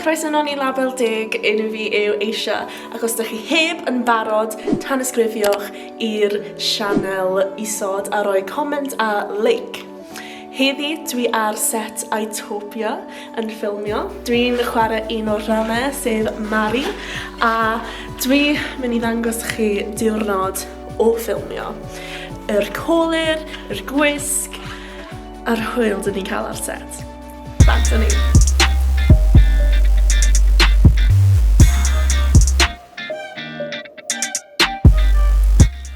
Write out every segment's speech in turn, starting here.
croeso nôl i Label Deg, enw fi yw Aisha, ac os ydych chi heb yn barod, tanysgrifiwch i'r sianel isod a rhoi comment a like. Heddi dwi ar set Itopia yn ffilmio. Dwi'n chwarae un o'r rhannau, sef Mari, a dwi mynd i ddangos chi diwrnod o ffilmio. Yr colur, yr gwisg, a'r hwyl dyn ni'n cael ar set. Bant â ni!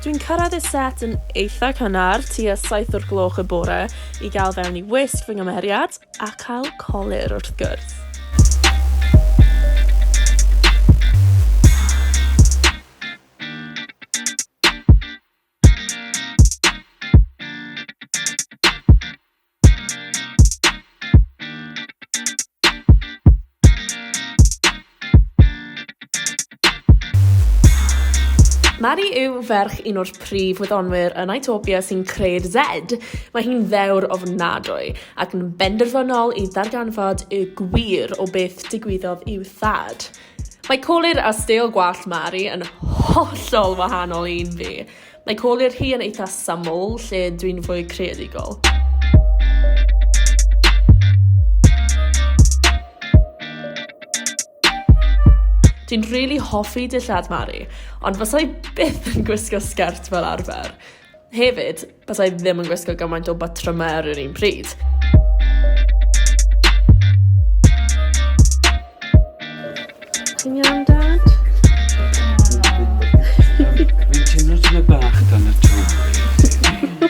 Dwi'n cyrraedd y set yn eitha cynnar, tua 7 o'r gloch y bore, i gael fewn i wisg fy nghymeriad a cael colur wrth gwrs. Mari yw ferch un o'r prif wyddonwyr yn Itopia sy'n creu'r Z. Mae hi'n ddewr ofnadwy ac yn benderfynol i ddarganfod y gwir o beth digwyddodd i'w thad. Mae colur a steil gwallt Mari yn hollol wahanol i un fi. Mae colur hi yn eitha syml, lle dwi'n fwy creadigol. Dwi'n rili hoffi dillad Mari, ond fasai byth yn gwisgo sgert fel arfer. Hefyd, basai ddim yn gwisgo gymaint o batrymau ar yr un pryd. Ti'n iawn, Dad? Fi'n teimlo tymed bach dan y tywydd.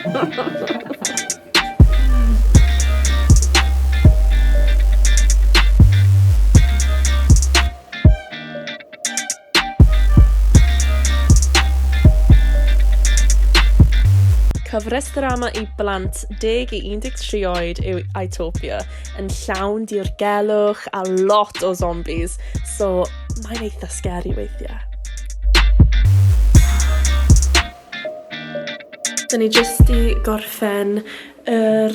Cyfres ddrama i blant 10 i 13 oed yw Itopia, yn llawn dirgelwch a lot o zombies, so mae'n eitha scary weithiau. Dyn ni jyst 'di gorffen yr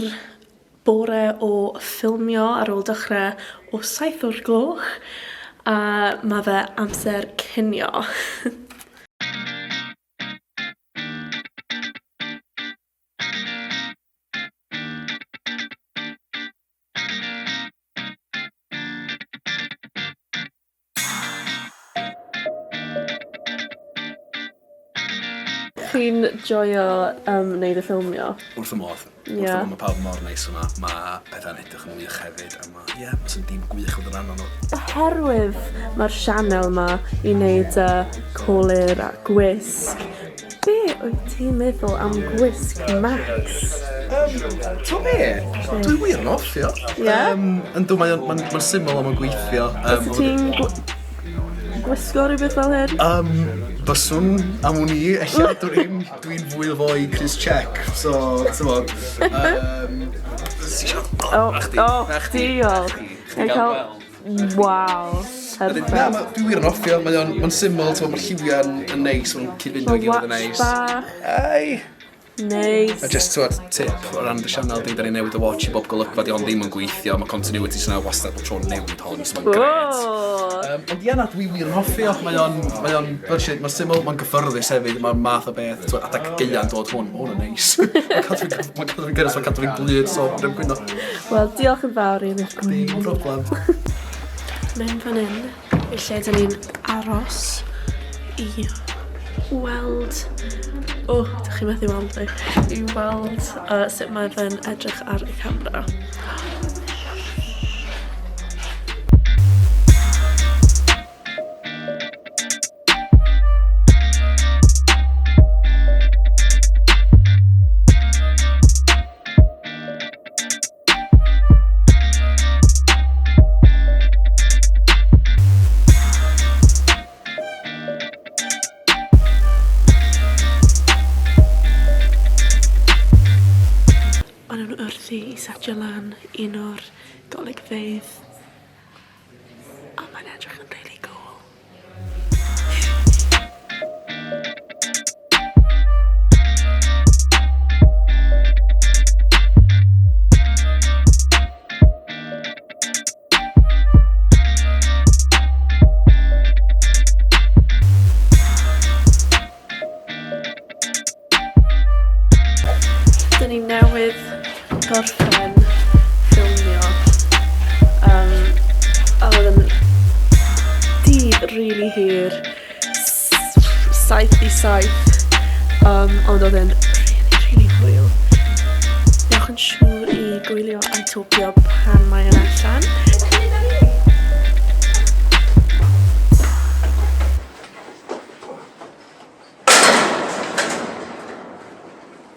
bore o ffilmio ar ôl dechrau o 7 o'r gloch a ma' fe amser cinio. Chi'n joio yym neud y ffilmio? Wrth fy modd. Ie. Wrth fy modd ma' pawb mor neis yma ma' petha'n edrych yn wych hefyd a ma' ie ma' sy'n dîm gwych fod yn ran o'no. Oherwydd ma'r sianel 'ma i neud yy colur a gwisg be' wyt ti'n meddwl am gwisg Max? Yym t'o' be'? Dwi wir yn 'offi o. Ie? Yym yndw mae o'n ma'n ma'n syml a ma'n gweithio yym. Fysa ti'n gw- gwisgo rhywbeth fel hyn? Yym fyswn am wn i ella dwn i'm dwi'n fwy o foi crys check so t'mod yym O 'Na chdi. o 'Na chdi. diolch. 'Na chdi. Chdi ga'l gweld. Waw. Perffaith. Na ma' dwi wir yn 'offi o mae o'n ma'n syml t'mo' ma'r lliwia'n yn neis ma' nw'n cyd-fynd efo'i gilydd yn neis. Watch bach. Ei! Neis. A jyst t'mod tip o ran dy sianel di 'dan ni'n newid y watch i bob golygfa 'di hon ddim yn gweithio ma' continuity sy 'na wastad bob tro'n newid hon so ma'n grêt. Ww! Yym ond ie na dwi wir yn hoffi o mae o'n mae o'n fel nesh i ddeud ma'n syml ma'n gyffyrddus hefyd ma'n math o beth t'mod adag gaea'n dod hwn ma' hwn yn neis. Ma'n cadw fi'n cyff- ma'n cadw fi'n gynnes ma'n cadw fi'n glyd so fedrai 'im cwyno. Wel diolch yn fawr i Dim problem. Mewn fan 'yn yw lle 'dyn ni'n aros i weld o 'dych chi methu weld fi i weld yy sut mae fe'n edrych ar y camera. O'n nhw'n wrthi i setio lan un o'r golygfeydd a mae'n edrych yn rili cŵl. really hir. 7 i 7. Ond oedd e'n really, really hwyl. Newch yn siŵr i gwylio Itopia pan mae yn allan.